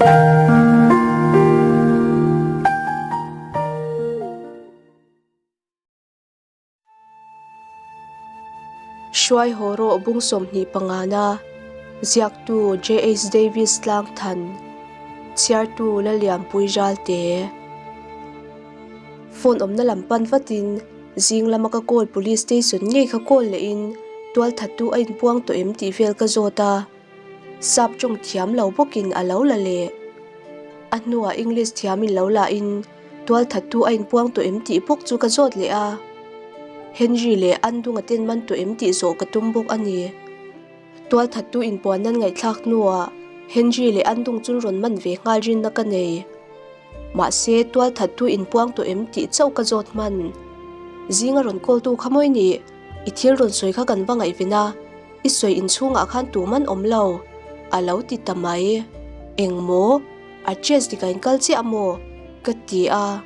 Hruai haw rawh bung 25 na, Ziaktu JH Davis Tlangthan, Chhiartu Lalianpui Ralte. Phone awmna lam pan vatin zing lama ka call police station ngei kha call lehin tualthattu a inpuang tawh em tih vel ka zawt a. Sap tawng thiam lo bawkin a lo la leh. A hnuah English thiamin lo lahin tualthattu a inpuang tawh em tih bawk chu ka zawt leh a. Henry leh Andunga ten man tawh em tih zawh ka tum bawk a ni. Tualthattu inpuan nan ngaihthlak hnuah Henry leh Andung chu rawn man ve nghal rinna ka nei. Mahse tualthattu inpuang tawh em tih chauh ka zawt hman. Zinga rawn call tu kha mawi ni, i thil rawn sawi kha kan va ngaihven a. I sawi inchhungah khan tuman awm lo, a lo ti ta mai. Engmaw? Address dik a inkal chiah maw? Ka ti a.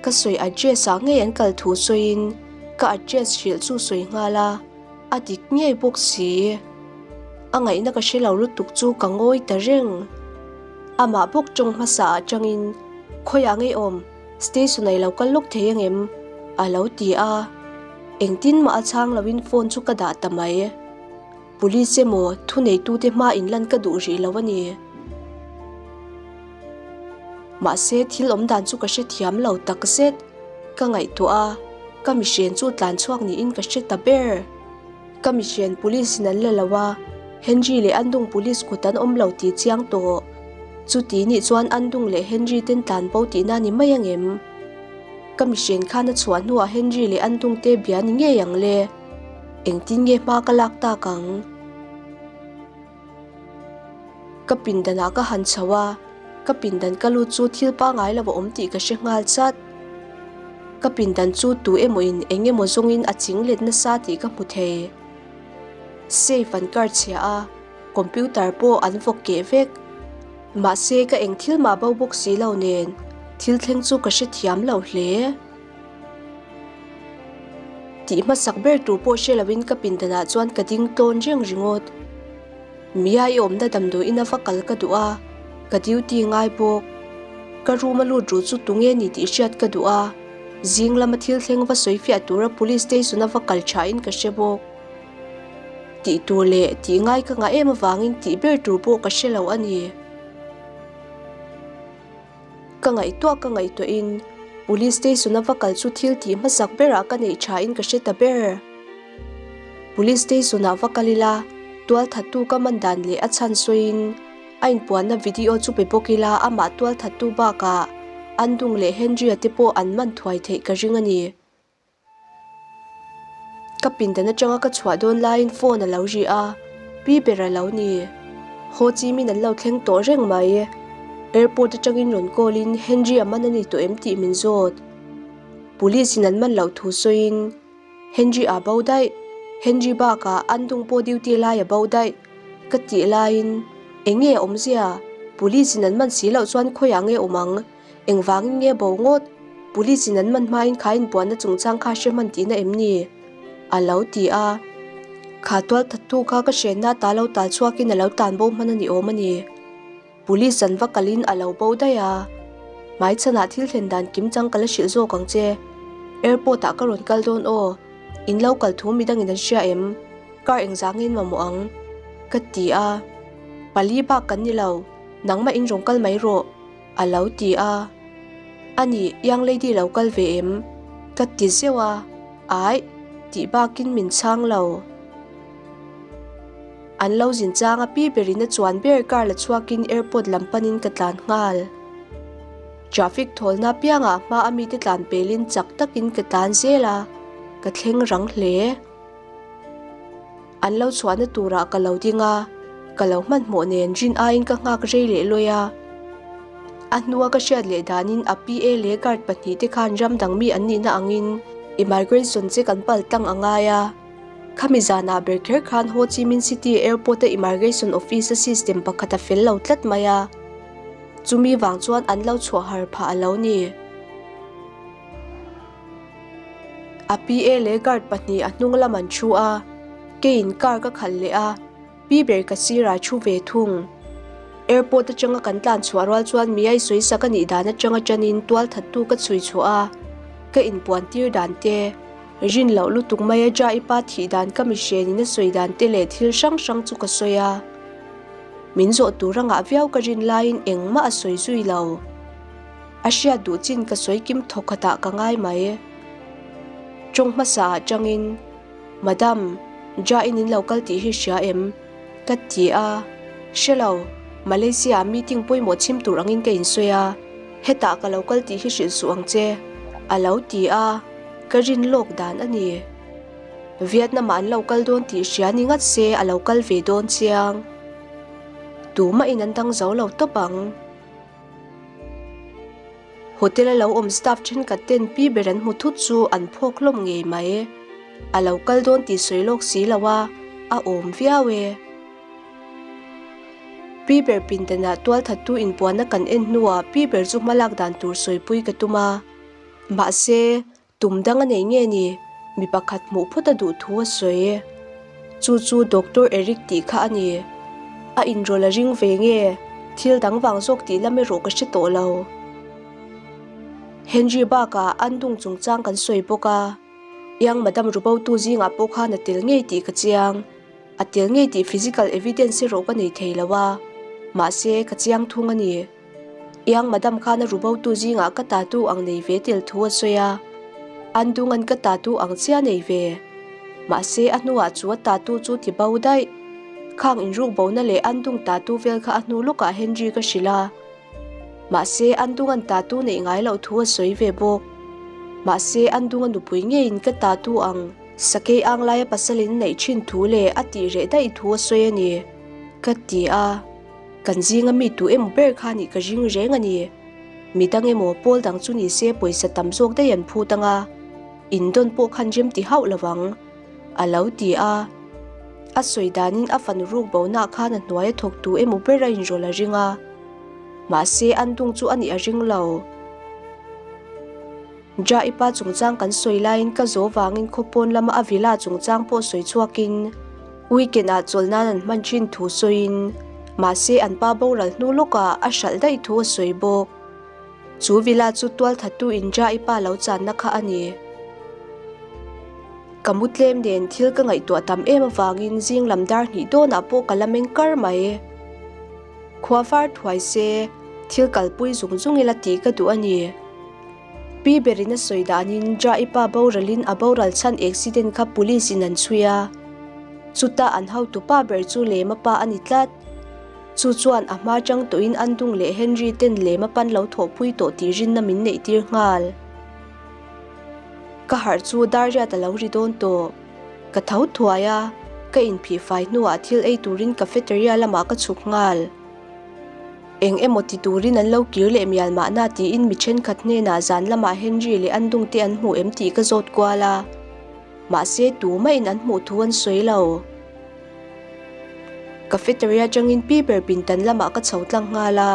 Ka sawi address ah ngei an kal thu sawiin ka address hrilh chu sawi nghal a, a dik ngei bawk si. A ngaihna ka hre lo lutuk chu ka ngawi ta reng. Amah bawk tawng hmasa ah tangin, Khawiah ngei awm? Station ah i lo kal lawk thei angem? A lo ti a. Engtin mah a chhang loin phone chu ka dah ta mai. Police emaw thuneitute hma inlan ka duh rih lo a ni. Mahse thil awm dan chu ka hrethiam lo takzet. Ka ngaihtuah a, ka mihren chu tlan chhuak niin ka hre ta ber. Ka mihren police in an la lo a, Henry leh Andung police kut an awm lo tih chiang tawh. Chuti nih chuan Andung leh Henry ten tlan bo tihna ni mai angem? Ka mihren khan a chhuah hnuah Henry leh Andung te bia ni ngei ang le. Engtin nge hma ka lak tak ang? Ka pindanah ka han chho a, ka pindan ka lut chu thil pangai lo a awm tih ka hre nghal chat. Ka pindan chu tu emaw in eng emaw zawngin a ching let nasa tih ka hmu thei. Safe an kar chhia a, computer pawh an vawk keh vek. Mahse ka eng thil mah bo bawk si lo nen thil thleng chu ka hrethiam lo hle. Tih hmasak ber tur pawh hre loin ka pindanah chuan ka ding tlawn reng ringawt. Mia i awmna damdawiin a va kal ka duh a, ka duty ngai bawk. Ka room a lut ruh chu tunge ni tih hriat ka duh a, zing lama thil thleng va sawi fiah tura police station a va kal thain ka hre bawk. Tih tur leh tih ngai ka ngah em avangin tih ber tur pawh ka hre lo a ni. Ka ngaihtuah ka ngaihtuahin Police station a va kal chu thil tih hmasak berah ka neih thain ka hre ta ber. Police station ah va kal ila tualthattu ka man dan leh a chhan sawiin a inpuanna video chu pe bawk ila amah tualthattu bakah Andung leh Henry-a te pawh an man thuai theih ka ring a ni. Ka pindan atanga ka chhuah dawn laiin phone a lo ri a, pi ber a lo ni. Ho Chi Minh an lo thleng tawh reng mai. Airport atangin rawn call in Henry a man a ni tawh em tih min zawt. Police in an man loh thu sawiin Henry a bo daih, Henry bakah Andung pawh duty lai a bo daih ka tih laiin eng nge a awmzia? Police in an man si loh chuan khawiah nge awm ang? Engvangin nge bo ngawt? Police in an man hmain kha inpuanna chungchang kha hre hman tihna em ni? A lo ti a. Kha tual thattu kha ka hrenna ta lo tal chhuakin a lo tlan bo hman a ni awm a ni. Police an va kalin a lo bo daih a. Hmaichhanah thil thlen dan kim chang ka la hrilh zawk ang che. Airport ah ka rawn kal dawn aw. In lo kal thu midangin an hria em? Car engzangin mamawh ang? Ka ti a. Pali bak kan ni lo. Nangmah in rawn kal mai rawh. A lo ti a. A nih, young lady lo kal ve em? Ka ti zeuh a. Aih, tih bakin min chhang lo. An lo zin chang a pi berin a chuan ber car la chhuakin airport lam panin ka tlan nghal. Traffic thawlna piangah hma a mite tlan pelin chak takin ka tlan zel a, ka thleng rang hle. An lo chhuahna turah ka lo ding a, ka lo hmanhmawh nen rin aiin ka nghak rei leh lawi a. A hnua ka hriat leh danin a PA leh guard pahnihte khan ram dang mi an nihna angin immigration che kan pal tlang a ngai a. Khami zanah ber kher khan Ho Chi Minh City Airport-a immigration office-a system pakhat a fel lo tlat mai a. Chumi vang chuan an lo chhuah har phah a lo ni. A PA leh guard pahnih a hnung lam an thu a, keiin car ka khalh leh a, pi ber ka sirah thu ve thung. Airport atanga kan tlan chhuah rual chuan Miai sawisak a nih dan atanga tanin tualthattu ka chhui chhuah a, ka inpuan tir dan te, rin loh lutuk maia Jai pa thih dan ka mihrenin a sawi dan te leh thil hrang hrang chu ka sawi a. Min zawh tur a ngah viau ka rin laiin engmah a sawi zui lo. A hriat duh chin ka sawi kim thawk khatah ka ngai mai. Tawng hmasa ah tangin, Madam, Jai-in in lo kal tih hi hria em? Ka ti a. Hre lo, Malaysia ah meeting pawimawh chhim tur angin ka insawi a, hetah ka lo kal tih hi hrilh suh ang che, a lo ti a, ka rin lawk dan a ni. Vietnam ah an lo kal dawn tih hria ni ngat se a lo kal ve dawn chiang. Tumah in an dang zo lo tawp ang. Hotel a lo awm staff thenkhat ten pi ber an hmu thut chu an phawk hlawm ngei mai. A lo kal dawn tih sawi lawk si lo a, a awm viau e. Pi ber pindanah tualthattu inpuanna kan en hnuah pi ber chu hmalak dan tur sawipui ka tum a. Mahse, Tum dang a nei nge ni? Mi pakhat hmuh phawt a duh thu a sawi. Chu chu Doctor Eric tih kha a ni. A inrawlh a ring ve nge? Thil dang vang zawk tih lam erawh ka hre tawh lo. Henry bakah an dung chungchang kan sawi bawk a, Iang Madam Rubotu zingah pawh khan a tel ngei tih ka chiang. A tel ngei tih physical evidence erawh ka nei thei lo a, mahse ka chiang thung a ni. Iang Madam khan a rubotu zingah ka tattoo ang nei ve tel thu a sawi a, an dungan ka tattoo ang chiah nei ve. Mahse a hnuah chu a tattoo chu ti bo daih. Khang inruk bona leh an dung tattoo vel kha a hnu lawkah Henry ka hrilh a. Mahse an dungan tattoo neih ngai loh thu a sawi ve bawk. Mahse an dunga nupui ngeiin ka tattoo ang sakei ang laia pasalin neih thin thu leh a tih reh daih thu a sawi a ni, ka ti a. Kan zinga mi tu emaw ber kha nih ka ring reng a ni. Mi dang emaw pawl dang chu ni se pawisa tam zawk daih an phut ang a, indawn pawh khan rem ti hauh lo ang, a lo ti a. A sawi danin a fanu ruk bonaah khan a hnuai a thawk tu emaw ber a inrawlh a ring a. Mahse an dung chu a nih a ring lo. Jaipa chungchang kan sawi laiin ka zo vangin khawpawn lama a villa chungchang pawh sawi chhuakin weekend ah chawlh nan an hman thin thu sawiin mahse an pa boral hnu lawkah a hralh daih thu a sawi bawk. Chu villa chu tualthattu in Jaipa lo channa kha a ni. Ka mu tlem nen thil ka ngaihtuah tam em avangin zing lam dar hnih dawnah pawh ka la meng kar mai. Khua var thuai se thil kalpui zung zung ila tih ka duh a ni. Pi berin a sawi danin Jai pa boralin a boral chhan accident kha police in an chhui a, chuta an hotu pa ber chu Lema pa a ni tlat. Chu chuan a hma chang tawhin Andung leh Henry ten Lema pan lo thawhpui tawh tih rinna min neih tir nghal. Ka harh chu dar riat a lo ri dawn tawh. Ka tho thuai a, ka inphih fai hnuah thil ei turin cafeteria lamah ka chhuk nghal. Eng emaw ti turin an lo kir leh mial mahna tiin mi thenkhat hnenah zan lamah Henry leh an dungte an hmu em tih ka zawt kual a. Mahse tumahin an hmuh thu an sawi lo. Cafeteria atangin pi ber pintan lamah ka chho tlang nghal a.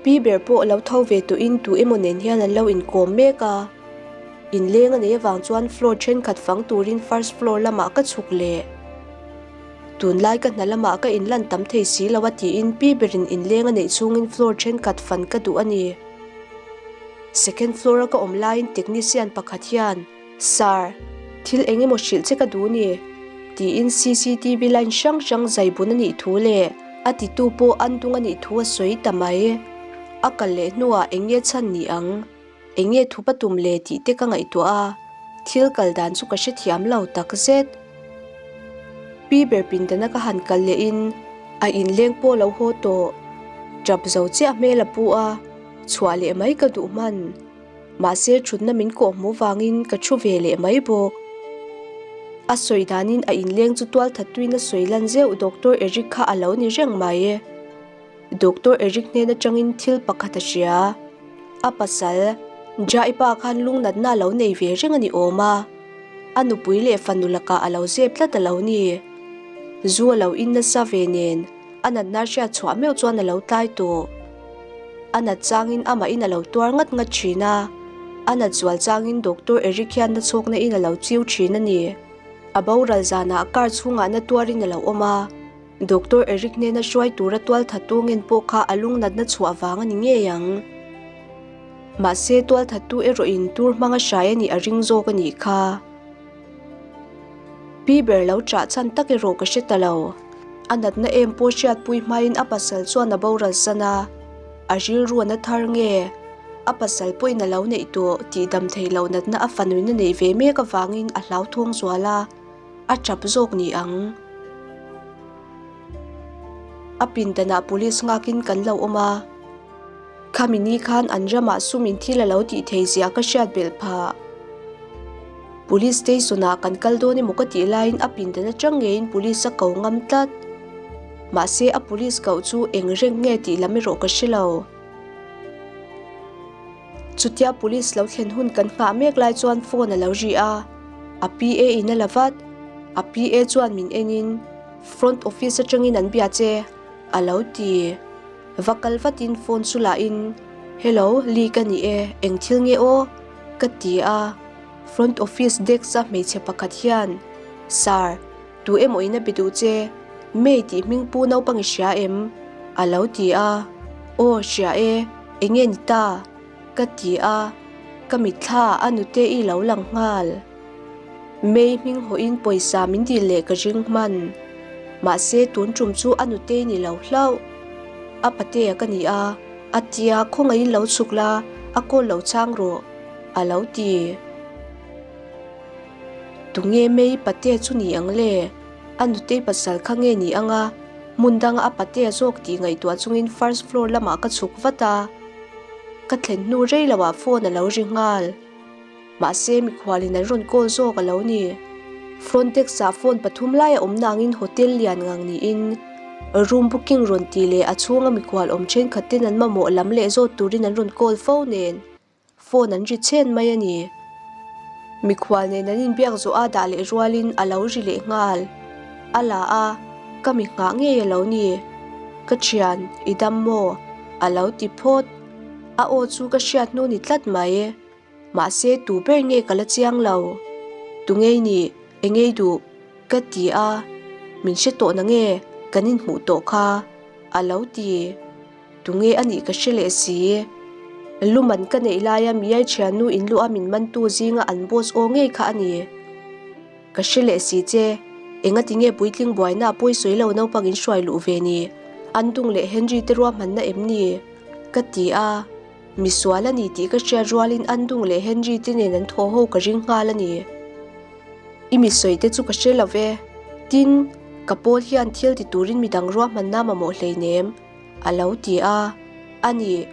Pi ber pawh lo tho ve tawhin tu emaw nen hian an lo inkawm mek a. Inleng a nei avang chuan floor thenkhat fang turin first floor lamah ka chhuk leh. Tunlai ka hna lamah ka inlan tam thei si lo a tiin pi berin inleng a neih chhungin floor thenkhat fan ka duh a ni. Second floor a ka awm laiin technician pakhat hian, Sir, thil eng emaw hrilh che ka duh ni? tiin cctv line hrang hrang zai bun a nih thu leh a titu pawh an dung a nih thu a sawi ta mai. A kal leh hnuah eng nge chhan ni ang? Eng nge thupa tum le tih te ka ngaihtuah a, thil kal dan chu ka hrethiam lo tak zet. Pi ber pindana ka han kal leh in a inleng pawh lo haw tawh. Tap zo chiah hmel a pu a, chhuah leh mai ka duh hman. Mahse thutna min kawh hmuh vangin ka thu ve leh mai bawk. A sawi danin a inleng chu tualthattuin a sawi lan zeuh Doctor Eric kha a lo ni reng mai. Doctor Eric hnen atangin thil pakhat a hria. A pasal, Jai pa khan lungnatna a lo nei ve reng a ni awm a. A nupui leh fanu lakah a lo zep tlat a lo ni. Zu a lo in nasa ve nen, a natna hriat chhuah meuh chuan a lo tlai tawh. A nat changin amahin a lo tuar ngat ngat thin a. A nat zual changin Doctor Eric hian na chhawkna in a lo chiu thin a ni. A boral zanah car chhungah na tuarin a lo awm a. Doctor Eric hnena hruai tura tualthattu ngen pawh kha a lungnatna chhuah vang a ni ngei ang. Mahse tualthattu erawhin tur hmanga hrai a nih a ring zawk a nih kha. Pi ber lo chah chhan tak erawh ka hre ta lo. A natna em pawh hriatpui hmain a pasal chuan a boral san a, a rilru a na thar nge? A pasal pawhin a lo neih tawh tih dam theih loh natna a fanuin a neih ve mek avangin a hlauthawng zual a, a tap zawk ni ang. A pindanah police nghakin kan lo awm a. Khami ni khan an ramah sumin thil a lo tih thei zia ka hriat belh phah. Police station ah kan kal dawn emaw ka tih laiin a pindan atang ngeiin police a ko ngam tlat. Mahse a police koh chu eng reng nge tih lam erawh ka hre lo. Chutia police lo thlen hun kan nghah mek lai chuan phone a lo ri a, a PA in a la vat. A PA chuan min en in front office atangin an bia che a lo ti. Va kal vatin phone chu lahin, Hello, Lee ka ni e, eng thil nge aw? ka ti a. Front office desk a hmeichhe pakhat hian, Sir, tu emaw in a be duh che, May tih hming pu naupang i hria em? a lo ti a. Aw, hria e, eng nge ni ta? ka ti a, ka mitthla a nute i lo lang nghal. May hming hawhin pawisa min dil leh ka ring hman. Mahse tun tum chu a nutei ni lo hlauh. A patea ka ni a, a tia khawngaihin lo chhuk la, a call lo chang rawh, a lo ti. Tunge May patea chu ni ang le? A nutei pasal kha nge ni ang a? Hmun danga a patea zawk tih ngaihtuah chungin first floor lamah ka chhuk vat a. Ka thlen hnu rei loah phone a lo ri nghal. Mahse mikhualin an rawn call zawk a lo ni. Frontex ah phone pathum lai a awm nangin hotel lian ngang niin room booking rawn tih leh a chhunga mikhual awm thenkhat ten an mamawh lam leh zawt turin an rawn call fo nen phone an ri chhen mai a ni. Mikhual nen an inbiak zawh a dah leh rualin a lo ri leh nghal. A la a, ka mi nghah ngei a lo ni. Ka thian, i dam maw? A lo ti phawt. A aw chu ka hriat hnu ni tlat mai. Mahse tu ber nge ka la chiang lo. Tu ngei nih, e ngei duh, ka ti a, min hre tawh na nge kan inhmuh tawh kha, a lo ti. Tu nge a nih ka hre leh si. Luman ka neih laia miai thiannu inluh a min mantu zinga an boss aw ngei kha a ni. Ka hre leh si che, engati nge puitling buaina pawi sawi lo naupang in hruai luh ve ni? Andung leh Henry te ruahmanna em ni? Ka ti a. Misual a ni tih ka hriat rualin Andung leh Henry te nen an thaw ho ka ring nghal a ni. I mi sawi te chu ka hre lo ve. Tin, ka pawl hian thil ti turin midang ruahmanna mamawh hleinem, a lo ti a. A ni,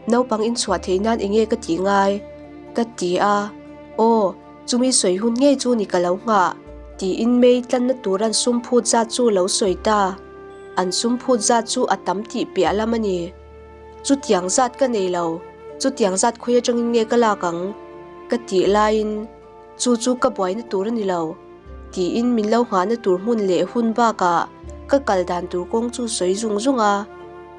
naupang inchhuah theih nan enge ka tih ngai? Ka ti a. Aw, chumi sawi hun ngei chu ni ka lo nghah, tiin May tlanna tur an sum phut zat chu lo sawi ta. An sum phut zat chu a tam tih piah lam a ni. Chutiang zat ka nei lo, chutiang zat khawi atangin nge ka lak ang? Ka tih laiin, Chu chu ka buaina tur a ni lo, tiin min lo nghahna tur hmun leh hun bakah ka kal dan tur kawng chu sawi zung zung a.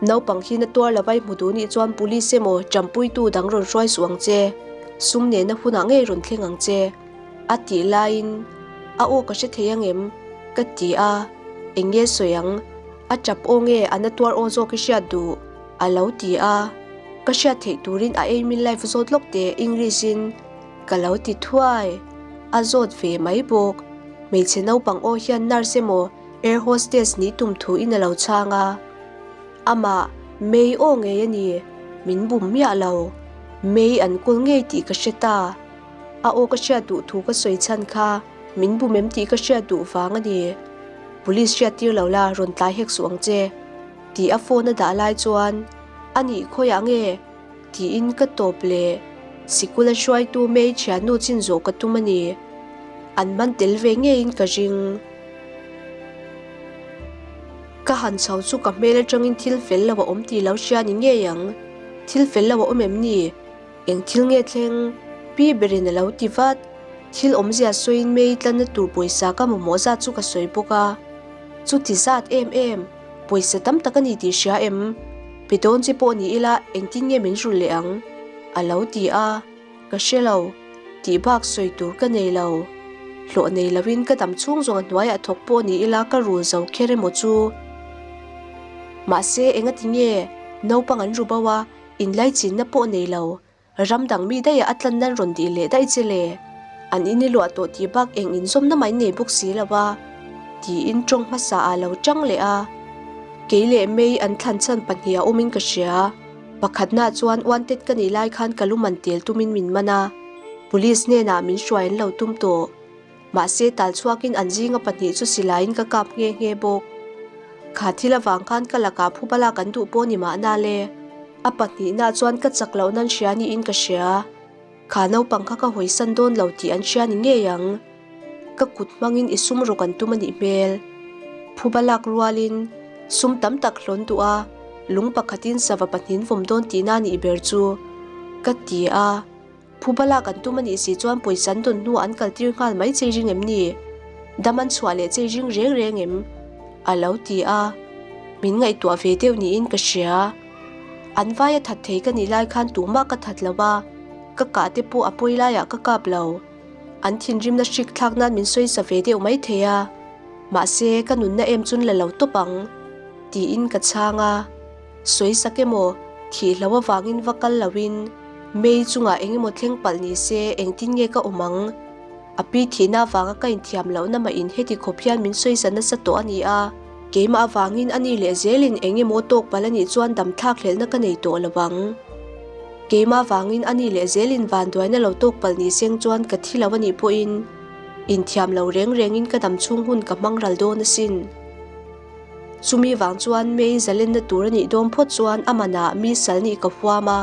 Naupang hi na tuar lo vai hmu duh nih chuan police emaw ṭampuitu dang rawn hruai suh ang che, sum nena hunah ngei rawn thleng ang che, a tih laiin, A aw ka hre thei angem? Ka ti a, Eng nge sawi ang? A tap aw nge a na tuar aw zawk i hriat duh? A lo ti a. Ka hriat theih turin a ei min life zawt lawk teh English in ka lo ti thuai. A zawt ve mai bawk. Hmeichhe naupang aw hian nurse emaw air hostess nih tum thu in a lo chhang a. Amah May aw ngei a ni. Min bum miah lo. May an kawl ngei tih ka hre ta. A aw ka hriat duh thu ka sawi chhan kha min bum em tih ka hriat duh vang a ni. Police hriat tir lo la rawn tlai hek suh ang che tih a phone a dah lai chuan a nih khawiah nge tiin ka tawp leh sikul a hruaitu May thiannu chin zawh ka tum a ni. An man tel ve ngeiin ka ring. Ka han chho chu ka hmel atangin thil fel lo a awm tih lo hria ni ngei ang. Thil fel lo a awm em ni? Eng thil nge thleng? Pi berin a lo ti vat. Thil awmzia sawiin May tlanna tur pawisa ka mamawh zat chu ka sawi bawk a. Chuti zat em em, pawisa tam tak a ni tih hria em? Pe dawn che pawh ni ila engtin nge min rulh leh ang? A lo ti a. Ka hre lo. Tih bak sawi tur ka nei lo. Hlawh nei loin ka dam chhung zawng a hnuaiah thawk pawh ni ila ka rul zo kher emaw chu. Mahse, engati nge naupang an ru bo a, inlaichinna pawh nei lo, ram dang mi daih ah a tlan nan rawn dih leh daih che le? An in i luah tawh tih bak eng inzawmna mai nei bawk si lo a, tiin tawng hmasa ah lo tang leh a. Kei leh May an thlan chhan pahnihah awmin ka hria. Pakhatna chuan wanted ka nih lai khan ka lu man tel tumin min man a, police hnenah min hruai an lo tum tawh. Mahse tal chhuakin an zinga pahnih chu silaiin ka kap nghe nghe bawk. Kha thil avang khan ka lakah phuba lak an duh pawh ni mahna le. A pahnihna chuan ka chak loh nan hria niin ka hria. Kha naupang kha ka hawisan dawn lo tih an hria ni ngei ang. Ka kut hmangin i sum rawk an tum a nih hmel. Phuba lak rualin sum tam tak hlawn duh a, lung pakhatin sava pahnin vawm dawn tihna a nih ber chu ka ti a. Phuba lak an tum a nih si chuan pawisa an dawn hnuah an kaltir nghal mai chei ring em ni? Dam an chhuah leh chei ring reng reng em? A lo ti a, min ngaihtuah ve deuh niin ka hria. An vaia that thei ka nih lai khan tumah ka that lo a, ka kah te pawh a pawi laiah ka kap lo. An thinrimna hrik thlak nan min sawi sa ve deuh mai thei a, mahse ka nunna em chun la lo tawp ang, tiin ka chhang a. Sawi sak emaw, thih hlo avangin va kal loin May chungah eng emaw thleng palh ni se engtin nge ka awm ang? A pi thihna avanga ka inthiam lohna mah in heti khawp hian min sawi za nasa tawh a ni a, keimah avangin a ni leh zelin eng emaw tawk palh a nih chuan dam thlak hlelhna ka nei tawh lo ang. Keimah avangin a ni leh zelin vanduaina lo tawk palh ni seng chuan ka thi lo a nih pawhin inthiam lo reng rengin ka dam chhung hun ka hmang ral dawn asin. Chumi vang chuan May zalenna tur a nih dawn phawt chuan a manah mi sal nih ka huam a.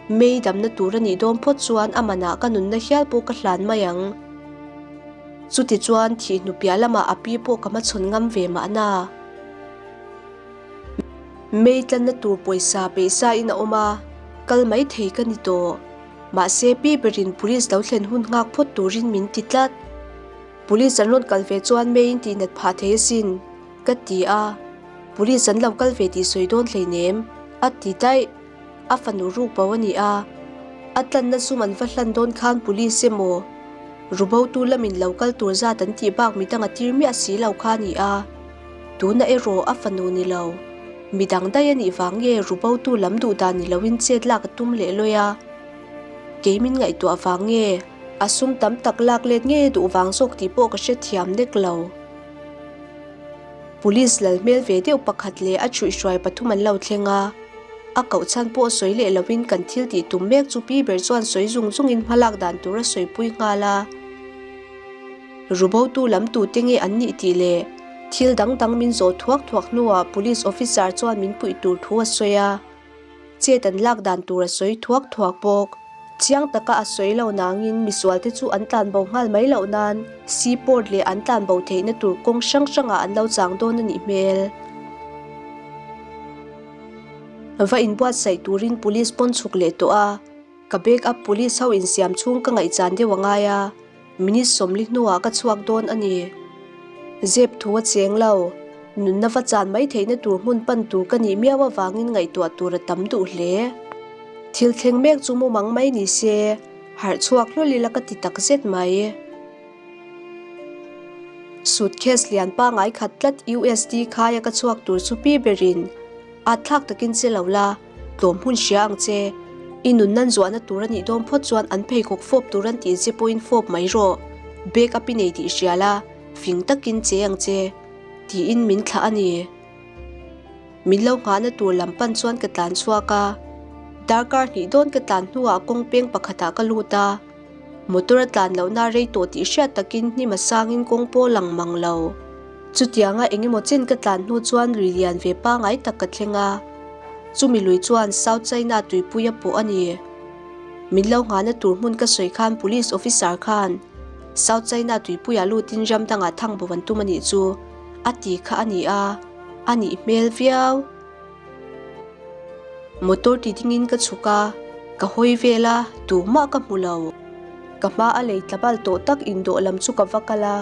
May damna tur a nih dawn phawt chuan a manah ka nunna hial pawh ka hlan mai ang. Chuti chuan thih hnu piah lamah a pi pawh ka hmachhawn ngam ve mahna. May tlanna tur pawisa peihsa in a awm a, kal mai thei ka ni tawh. Mahse pi berin police lo thlen hun nghak phawt turin min ti tlat. Police an rawn kal ve chuan May in tihnat phah thei asin, ka ti a. Police an lo kal ve tih sawi dawn hleinem, a ti daih. A fanu ruk bo a ni a. A tlanna sum an va hlan dawn khan police emaw, rubotu lamin lo kal tur zat an tih bak midang a tir miah si lo kha a ni a. Tuna erawh a fanu ni lo. Midang daih a nih vang nge rubotu lam duh dan ni loin chet lak a tum leh lawi a. Kei min ngaihtuah vang nge? A sum tam tak lak let ngei a duh vang zawk tih pawh ka hrethiam nek lo. Police lal hmel ve deuh pakhat leh a chhuihhruai pathum an lo thleng a. A koh chhan pawh sawi leh loin kan thil tih tum mek chu pi ber chuan sawi zung zungin hmalak dan tur a sawipui nghal a. Rubotu lam tute nge an nih tih leh thil dang dang min zawh thuak thuak hnuah police officer chuan min puih tur thu a sawi a. Chet an lak dan tur a sawi thuak thuak bawk. Chiang taka a sawi lo nangin misualte chu an tlanbo nghal mai loh nan seaport leh an tlanbo theihna tur kawng hrang hrangah an lo chang dawn a nih hmel. Va inbuatsaih turin police pawn chhuk leh tawh a, ka back up police ho insiam chhung ka ngaihchan deuh a ngai a. Minute sawmli hnuah ka chhuak dawn a ni. Zep thu a cheng lo. Nunna va chan mai theihna tur hmun pan tur ka nih miau avangin ngaihtuah tur a tam duh hle. Thil thleng mek chu mumang mai ni se, harh chhuak hlawl ila ka ti tak zet mai. Suitcase lian pangai khat tlat USD khaia ka chhuak tur chu pi berin at thlak takin che lo la. Tlawm hmun hria ang che. I nun nan zuahna tur a nih dawn phawt chuan an pheikhawk fawp tur an tih che pawhin fawp mai rawh. Bag up i nei tih hria la, fing takin che ang che. Tiin min thlah a ni. Min lo nghahna tur lam pan chuan ka tlan chhuak a. Darkar hnih dawn ka tlan hnuah kawng peng pakhatah ka lut a. Motor a tlan lohna rei tawh tih hriat takin hnim a sangin kawng pawh lang mang lo. Chutianga eng emaw chen ka tlan hnu chuan lui lian ve pangai tak ka thleng a. Chumi lui chuan South China tuipui a pawh a ni. Min lo nghahna tur hmun ka sawi khan Police officer khan South China tuipuiah lutin ram dangah thang bo an tum a nih chu a ti kha a ni a, a nih hmel viau. Motor ti dingin ka chhuk a, ka hawi vel a, tumah ka hmu lo. Ka hma a lei tla bal tawh tak indawh lam chu ka va kal a,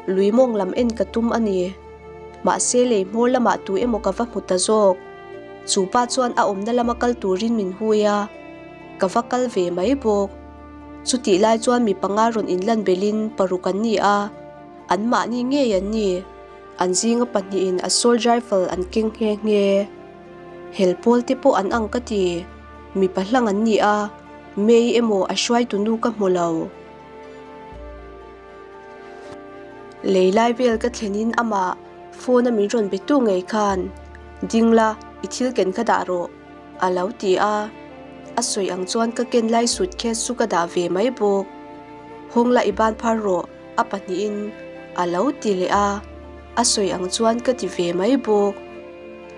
lui mawng lam en ka tum a ni. Mahse lei hmawr lamah tu emaw ka va hmu ta zawk. Chu pa chuan a awmna lama kal turin min hui a, ka va kal ve mai bawk. Chutih lai chuan mi panga rawn inlan belin paruk an ni a, anmahni ngei an ni. An zinga pahnihin assault rifle an keng nghe nghe. Hel pawl te pawh an ang ka ti. Mipa hlang an ni a, May emaw a hruaitu nu ka hmu lo. Lei lai vel ka thlenin amah phone a min rawn be tu ngei khan, Ding la, i thil ken kha dah rawh, a lo ti a. A sawi ang chuan ka ken lai suitcase chu ka dah ve mai bawk. Hawng la i ban phar rawh, a pahnihin a lo ti leh a. A sawi ang chuan ka ti ve mai bawk.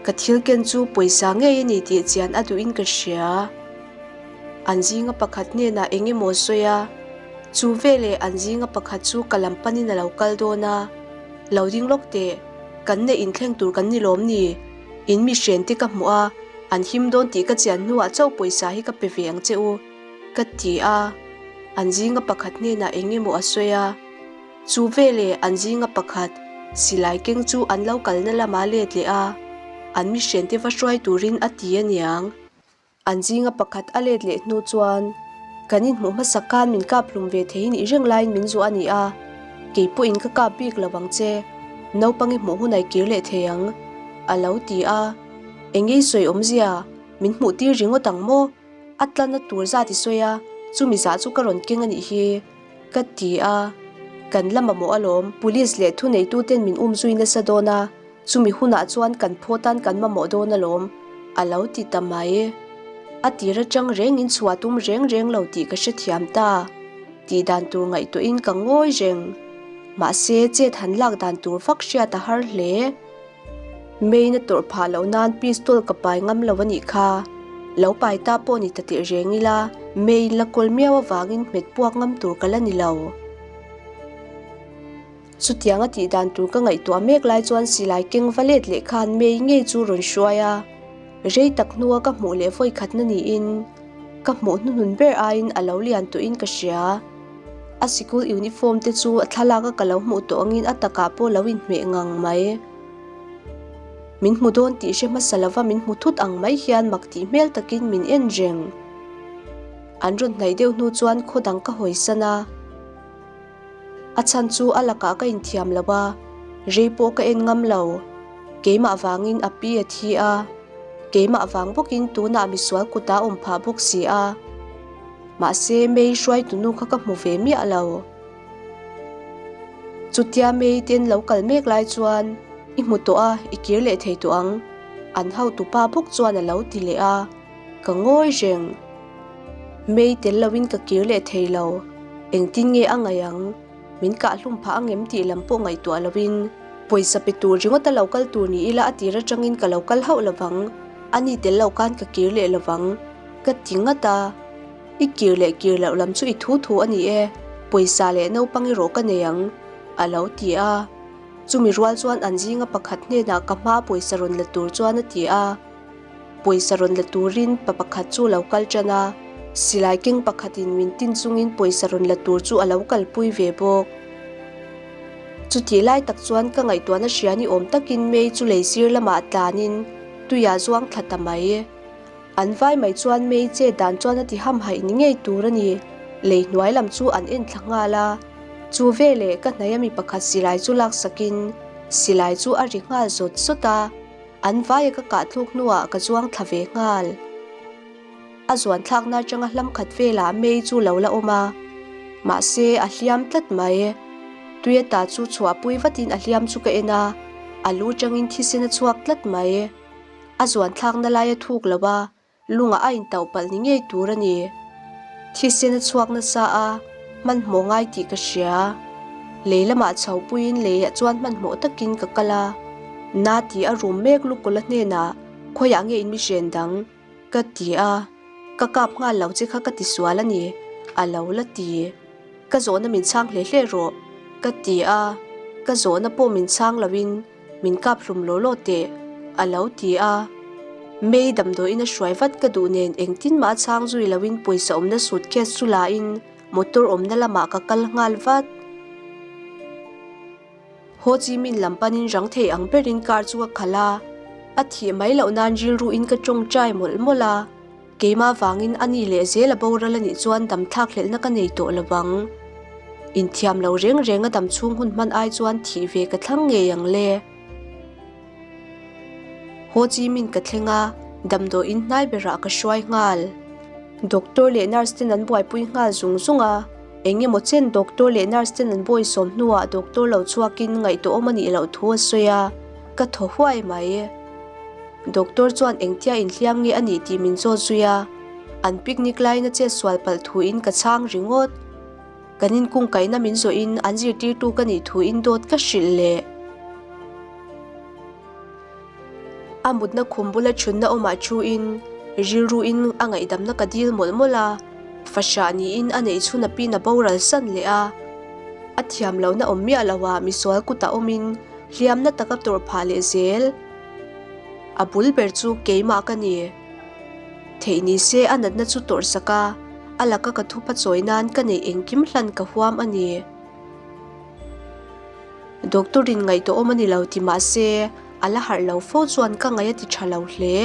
Ka thil ken chu pawisa ngei a ni tih chian a duhin ka hria. An zinga pakhat hnenah eng emaw sawi a, chu veleh an zinga pakhat chu ka lam panin a lo kal dawn a, Lo ding lawk teh, kan neih inthleng tur kan ni lawm ni? In mi hren te ka hmuh a, an him dawn tih ka chian hnuah chauh pawisa hi ka pe ve ang che u, ka ti a. An zinga pakhat hnenah eng emaw a sawi a, chu veleh an zinga pakhat silai keng chu an lo kalna lamah let leh a, an mi hren te va hruai turin a ti aniang. An zinga pakhat a let leh hnu chuan, Kan inhmuh hmasak khan min kap hlum ve theihin i reng laiin min zuah a ni a, kei pawhin ka kap bik lo ang che, naupang i hmuh hun ai kir leh thei ang, a lo ti a. Eng ei sawi awmzia, min hmuh tir ringawt ang maw? A tlanna tur zat i sawi a, chumi zah chu ka rawn keng a nih hi, ka ti a. Kan la mamawh alawm, police leh thuneituten min umzui nasa dawn a, Chumi hunah chuan kan phaw tan kan mamawh dawn alawm, a lo ti ta mai. A tir atang rengin chhuah tum reng reng lo tih ka hrethiam ta. Tih dan tur ngaihtuahin ka ngawi reng. Mahse, chet han lak dan tur vak hriat a har hle. Main a tawrh phah loh nan pistol ka pai ngam lo a nih kha. Lo pai ta pawh ni ta teh reng ila, Main la kawl miau avangin hmet puak ngam tur ka la ni lo. Chutiang a tih dan tur ka ngaihtuah mek lai chuan silai keng va let leh khan May ngei chu rawn hruai a, rei tak hnua ka hmuh leh vawi khatna niin ka hmuh hnuhnun ber aiin a lo lian tawhin ka hria. A sikul uniform te chu a thlalak a ka lo hmuh tawh angin a takah pawh lo inhmeh ngang mai. Min hmu dawn tih hre hmasa lova min hmu thut ang mai hian mak tih hmel takin min en reng. An rawn hnaih deuh hnu chuan khaw dang ka hawisan a. A chhan chu a lakah ka inthiam lo a, rei pawh ka en ngam lo. Keimah vangin a pi a thi a, keimah vang bawkin tunah misual kutah a awm phah bawk si a. Mahse May hruaitunu kha ka hmu ve miah lo. Chutia May ten lo kal mek lai chuan, I hmu tawh a, i kir leh thei tawh ang, an hotupa bawk chuan a lo ti leh a. Ka ngawi reng. Mei tel loin ka kir leh thei lo. Engtin nge a ngaih ang? Min kah hlum phah angem tih lam pawh ngaihtuah loin pawisa pe tur ringawt a lo kal tur ni ila a tir atangin ka lo kal hauh lovang. Ani tel lo khan ka kir leh lovang. Ka ti ngat a. I kir leh kir loh lam chu i thu thu a ni e. Pawisa leh naupang erawh ka nei ang, a lo ti a. Chumi rual chuan an zinga pakhat hnenah ka hma pawisa rawn la tur chuan a ti a. Pawisa rawn la turin pa pakhat chu a lo kal tan a, silai keng pakhatin min tin chungin pawisa rawn la tur chu a lo kalpui ve bawk. Chutih lai tak chuan ka ngaihtuahna hria ni awm takin May chu lei sir lamah tlanin tuiah zuang thla ta mai. An vai mai chuan May che dan chuan a ti hamhaih ni ngei tur a ni. Lei hnuai lam chu an en thla nghal a, chu veleh ka hnaih ami pakhat silai chu laksakin silai chu a ri nghal zawt zawt a. An vaia ka kah thluk hnuah ka zuang thla ve nghal. A zuan thlakna atanga hlam khat velah May chu lo la awm a, mahse a hliam tlat mai. Tui ata chu chhuahpui vatin a hliam chu ka en a, a lu tangin thisen a chhuak tlat mai. A zuan thlakna lai a thuk lo a, Lungah a intauh palh ni ngei tur a ni. Thisen a chhuak nasa a, hmanhmawh ngai tih ka hria. Lei lamah chho puiin leiah chuan hmanhmawh takin ka kal a. Na tih a rum mek Lukawla hnenah, Khawiah nge in mi hren dang? ka ti a. Ka kap nghal lo che kha ka ti sual a ni, a lo la ti. Ka zawhna min chhang hle hle rawh, ka ti a. Ka zawhna pawh min chhang loin, Min kap hlum law law teh, a lo ti a. May damdawiin a hruai vat ka duh nen engtin mah a chhang zui loin pawisa awmna suitcase chu lain motor awmna lamah ka kal nghal vat. Ho Chi Minh lam panin rang thei ang berin car chu ka khalh a, a thih mai loh nan rilruin ka tawngtai mawlh mawlh a. Keimah vangin a ni leh zel a boral a nih chuan dam thlak hlelhna ka nei tawh lo vang. Inthiam lo reng reng a dam chhung hun hman ai chuan thih ve ka thlang ngei ang le. Ho Chi Minh ka thleng a, damdawiin hnai berah ka hruai nghal. Doctor leh nurse ten an buaipui nghal zung zung a, eng emaw chen doctor leh nurse ten an bawisawm hnuah doctor lo chhuakin ngaihtuahawm a nih loh thu a sawi a, ka thaw huai mai. Doctor chuan engtia inhliam nge a nih tih min zawt zui a, an picnic laiin a chetsual palh thuin ka chhang ringawt. Kan inkungkaihna min zawhin an zirtirtu ka nih thuin dawt ka hrilh leh. A mutna khum bula thunna awmah thuin rilruin a ngaihdamna ka dil mawlh mawlh a, fahrah niin a neih chhun a pin a boral san leh a. A thiam lohna awm miah loah misual kutah awmin hliamna taka tawrh phah leh zel. A bul ber chu keimah ka ni. Theih ni se a natna chu tawrh sak a, a laka ka thupa chawi nan ka neih engkim hlan ka huam a ni. Doctor in ngaihtuahawm a ni lo ti mahse a la harh lo fo chuan ka ngaih a ti tha lo hle.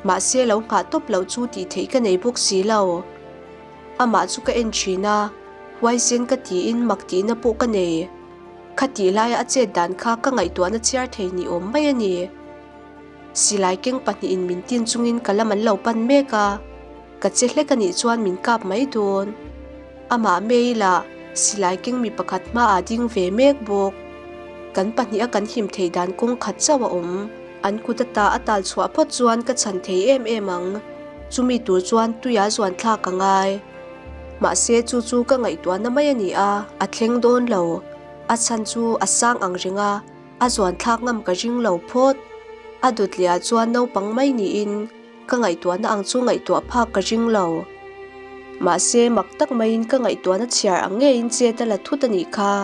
Mahse lo nghah tawp loh chu tih theih ka nei bawk si lo. Amah chu ka en thin a, huaisen ka tiin mak tihna pawh ka nei. Khatih laia a chet dan kha ka ngaihtuahna chhiar thei ni awm mai a ni. Silai keng pahnihin min tin chungin ka lam an lo pan mek a, ka che hlek a nih chuan min kap mai dawn. Amah May lah silai keng mi pakhat hmaah ding ve mek bawk. Kan pahniha kan him theih dan kawng khat chauh a awm. An kut ata a tal chhuah phawt chuan ka chhan thei em em ang. Chumi tur chuan tuia zuan thlak a ngai. Mahse chu chu ka ngaihtuahna mai a ni a, a thleng dawn lo. A chhan chu a sang ang reng a, a zuan thlak ngam ka ring lo phawt. A dawt leh ah chuan naupang mai niin ka ngaihtuahna ang chu ngaihtuah phak ka ring lo. Mahse mak tak maiin ka ngaihtuahna chhiar ang ngeiin chet a la thut a nih kha.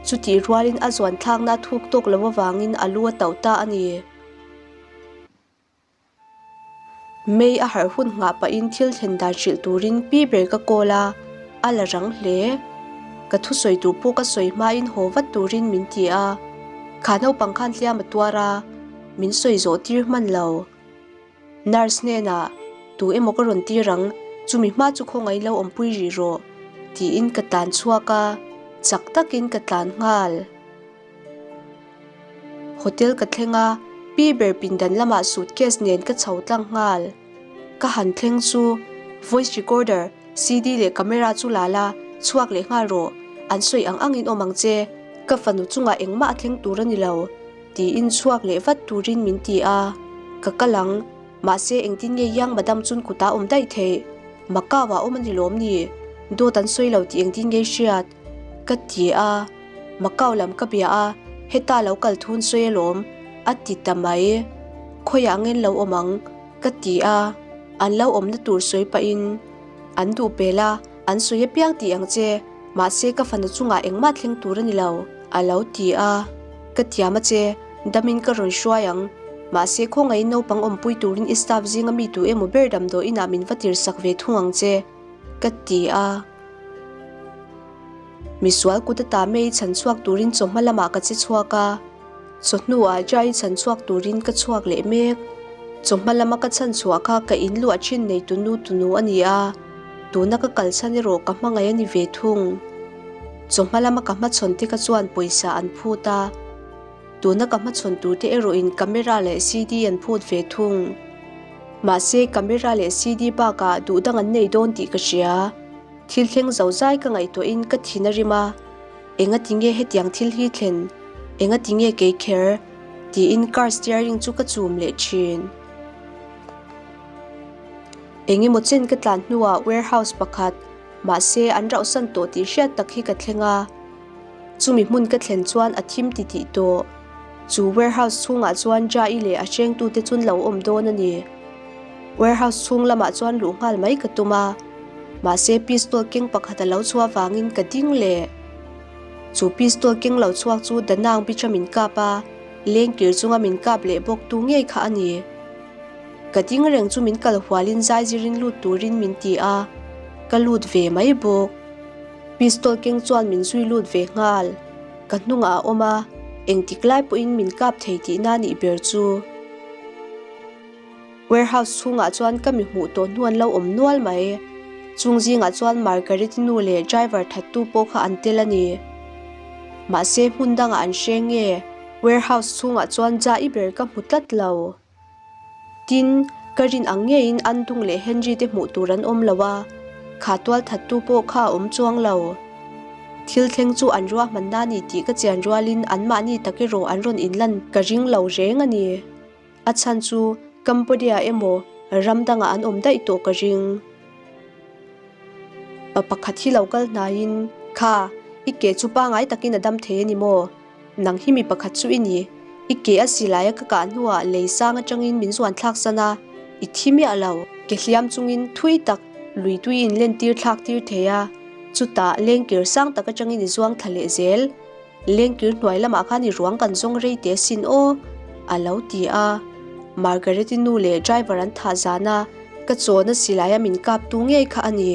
Chutih rualin a zuan thlakna a thuk tawk lo avangin a lu a tauh ta a ni. May a harh hun nghah pahin thil thlen dan hrilh turin pi ber ka call a, a la rang hle. Ka thusawi tur pawh ka sawi hmain haw vat turin min ti a, kha naupang khan hliam a tuar a, min sawi zawh tir hman lo. Nurse hnenah, Tu emaw ka rawn tir ang, chumi hma chu khawngaih lo awmpui rih rawh, tiin ka tlan chhuak a, chak takin ka tlan nghal. Hotel ka thleng a, pi ber pindan lamah suitcase nen ka chho tlang nghal. Ka han thleng chu voice recorder, CD leh camera chu la la, chhuak leh nghal rawh, an sawi ang angin awm ang che, ka fanu chungah engmah a thleng tur a ni lo, tiin chhuak leh vat turin min ti a, ka kal ang, mahse engtin nge Yang Madam chun kutah awm daih theih? Macau ah awm a ni lawm ni? Dawt an sawi lo tih engtin nge i hriat? Ka ti a. Macau lam ka bia a, heta lo kal thun sawi alawm, a ti ta mai. Khawiah ngen lo awm ang? ka ti a, an lo awmna tur sawi pahin an duh pel a, an sawi apiang tih ang che, mahse ka fanu chungah engmah thleng tur a ni lo, a lo ti a. Ka thiam a che, damin ka rawn hruai ang, mahse khawngaihin naupang awmpui turin i staff zinga mi tu emaw ber damdawi inah min va tirsak ve thung ang che, ka ti a. Misual kut ata mei chhan chhuak turin chawhma lamah ka che chhuak a, chawhnuah Jai chhan chhuak turin ka chhuak leh mek. Chawhma lama ka chhan chhuah kha ka in luah thin nei tunu tunu a ni a, tuna ka kal chhan erawh ka hmangaih a ni ve thung. Chawhma lama ka hmachhawn te kha chuan pawisa an phut a, tuna ka hmachhawn tur te erawhin camera leh CD an phut ve thung. Mahse camera leh CD bakah duh dang an nei dawn tih ka hria. Thil thleng zo zai ka ngaihtuahin ka thin a rim a, Enga ti nge hetiang thil hi thlen? Enga ti nge kei kher? tiin car steering chu ka chum leh thin. Engemaw chen ka tlan hnuah warehouse pakhat, mahse an rauhsan tawh tih hriat tak hi ka thleng a. Chumi hmun ka thlen chuan a thim ti tih tawh. Chu warehouse chhungah chuan Jai leh a hrengtute chun lo awm dawn a ni. Warehouse chhung lamah chuan luh nghal mai ka tum a, mahse pistol keng pakhat a lo chhuah vangin ka ding leh. Chu pistol keng lo chhuak chu Danang Beach-a min kap a, lengkir chunga min kap leh bawk tu ngei kha a ni. Ka ding reng chu min kal hualin zaizirin lut turin min ti a, ka lut ve mai bawk. Pistol keng chuan min zui lut ve nghal. Ka hnungah a awm a, engtik lai pawhin min kap thei tihna a nih ber chu. Warehouse chhungah chuan ka mi hmuh tawh hnu an lo awm nual mai. Chung zingah chuan Margaret-i nu leh driver thattu pawh kha an tel a ni. Mahse hmun dangah an hre nge? Warehouse chhungah chuan Jai ber ka hmu tlat lo. Tin, ka rin ang ngeiin Andung leh Henry te hmuh tur an awm lo a, kha tualthattu pawh kha a awm chuang lo. Thil thleng chu an ruahmanna a ni tih ka chian rualin anmahni tak erawh an rawn inlan ka ring lo reng a ni. A chhan chu Cambodia emaw ram dangah an awm daih tawh ka ring. Pa pakhat hi lo kal hnaiin, Kha, i ke chu pangai takin a dam thei a ni maw? Nang hi mi pakhat chu i ni. I ke a silaia ka kah hnuah lei sang atangin min zuan thlak san a, i thi miah lo. Ke hliam chungin thui tak lui tui in lentir thlak tir thei a, chutah lengkir sang tak atangin i zuang thla leh zel. Lengkir hnuai lamah khan i ruang kan zawng rei teh asin aw, a lo ti a. Margaret-i nu leh driver an thah zan a, ka chawna silaia min kap tu ngei kha a ni.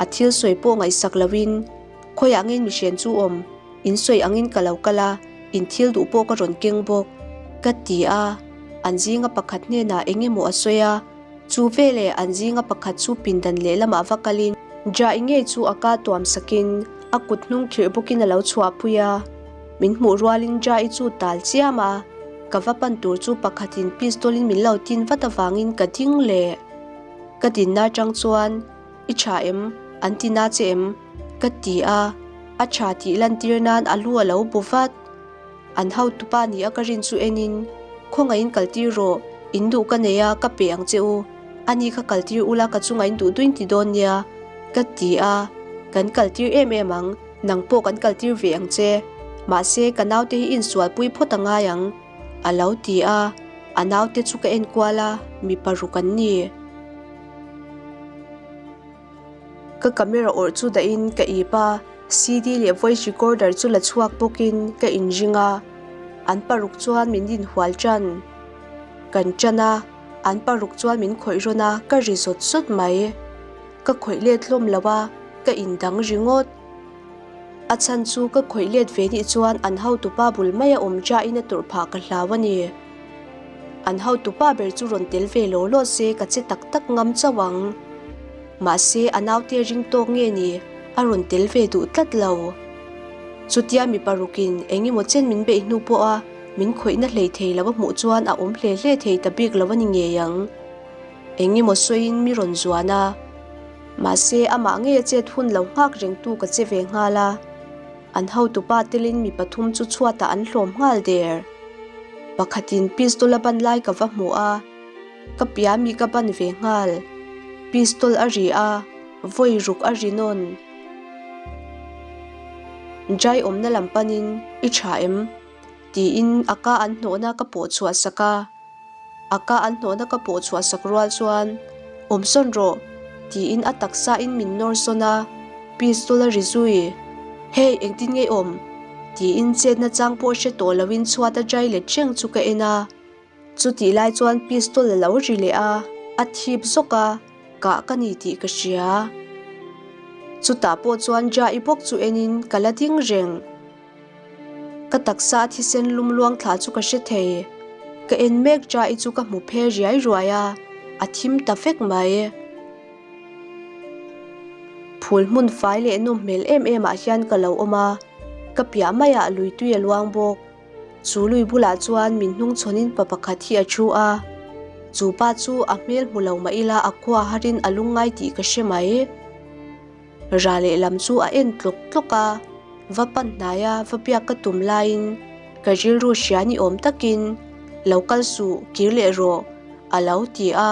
A thil sawi pawh ngaihsak loin, Khawiah nge mihren chu awm? In sawi angin ka lo kal a, in thil duh pawh ka rawn keng bawk, ka ti a. An zinga pakhat hnenah eng emaw a sawi a, chu veleh an zinga pakhat chu pindan lehlamah va kalin Jai ngei chu a ka tuam sakin a kut hnung khirh bawkin a lo chhuahpui a. Min hmuh rualin Jai chu tal chiam a, ka va pan tur chu pakhatin pistol in min lo tin vat avangin ka ding leh. Ka dinna atang chuan I tha em? An ti na che em? Ka ti a, a tha tih lantir nan a lu a lo bu vat. An hotupa ni a ka rin chu enin, Khawngaihin kaltir rawh, in duh ka nei a, ka pe ang che u. Ani kha kaltir ula ka chunga in duh duin ti dawn nia, ka ti a, kan kaltir em em ang, nang pawh kan kaltir ve ang che. Mahse, ka naute hi insualpui phawt a ngai ang, a lo ti a, a naute chu ka enkual a, mi paruk an ni. Ka camera awrh chu dahin ka ip a, CD leh voice recorder chu la chhuak bawkin ka inring a, an paruk chuan min inhual tan. Kan tan a, an paruk chuan min khawih rawn a, ka ri zawt zawt mai. Ka khawih let hlawm lo a, ka indang ringawt. A chhan chu ka khawih let ve nih chuan an hotupa bul maia awm chahin a tawrh phah ka hlau a ni. An hotupa ber chu rawn tel ve law law se ka che tak tak ngam chauh ang. Mahse a naute ring tawk nge ni a rawn tel ve duh tlat lo. Chutia mi parukin eng emaw chen min beih hnu pawha min khawihna hlei thei lo a hmuh chuan a awm hle hle thei ta bik lo a ni ngei ang. Eng emaw sawiin mi rawn zuan a. Mahse amah ngei a chet hun lo nghak rengtu ka che ve nghal a. An hotupa telin mi pathum chu chhuatah an hlawm nghal der. Pakhatin pistol a ban lai ka va hmu a, ka pia mi ka ban ve nghal. Pistol a ri a, vawi ruk a ri nawn. Jai awmna lam panin, I tha em? Tiin a ka an hnawhna ka pawh chhuah sak a. A ka an hnawhna ka pawh chhuah sak rual chuan, Awm sawn rawh! tiin a taksa in min nawr sawn a, pistol a ri zui. Hey, engtin nge i awm? tiin chetna chang pawh hre tawh loin chhuat a dry let reng chu ka en a. Chutih lai chuan pistol a lo ri leh a, a thip zawk a, kah ka ni tih ka hria. Chutah pawh chuan Jai bawk chu enin ka la ding reng. Ka taksa a thisen lum luang thla chu ka hre thei. Ka en mek Jai chu ka hmu phe riai ruai a, a thim ta vek mai. Phul hmun fai leh nawm hmel em em ah hian ka lo awm a, ka piah maiah lui tui a luang bawk. Chu lui bulah chuan min hnung chhawnin pa pakhat hi a thu a, chu pa chu a hmel hmu lo mah ila a khua harin a lungngai tih ka hre mai. Ra lehlam chu a en tlawk tlawk a, va pan hnaia va biak ka tum laiin ka rilru hria ni awm takin lo kal suh kir leh rawh a lo ti a,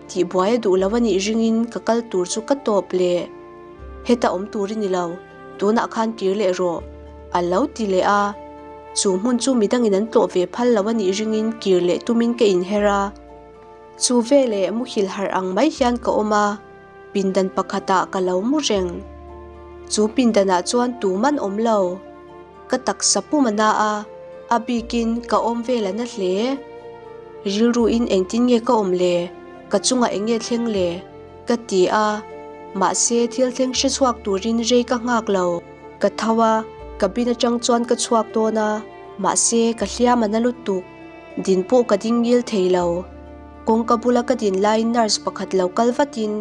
tihbuai a duh lo a nih ringin ka kal tur chu ka tawp leh. Heta awm tur i ni lo, tunah khan kir leh rawh a lo ti leh a, chu hmun chu midangin an tlawh ve phal lo a nih ringin kir leh tumin ka inher a, chu veleh muhil harh ang mai hian ka awm a. Pindan pakhatah ka lo mu reng. Chu pindanah chuan tuman awm lo. Ka taksa pum a na a, a bikin ka awm vel a na hle. Rilruin engtin nge ka awm le, ka chungah eng nge thleng le? ka ti a, mahse thil thleng hre chhuak turin rei ka nghak lo. Ka tho a, cabin atang chuan ka chhuak dawn a, mahse ka hliam a na lutuk. Din pawh ka ding ngil thei lo. Kawngka bula ka din laiin nurse pakhat lo kal vatin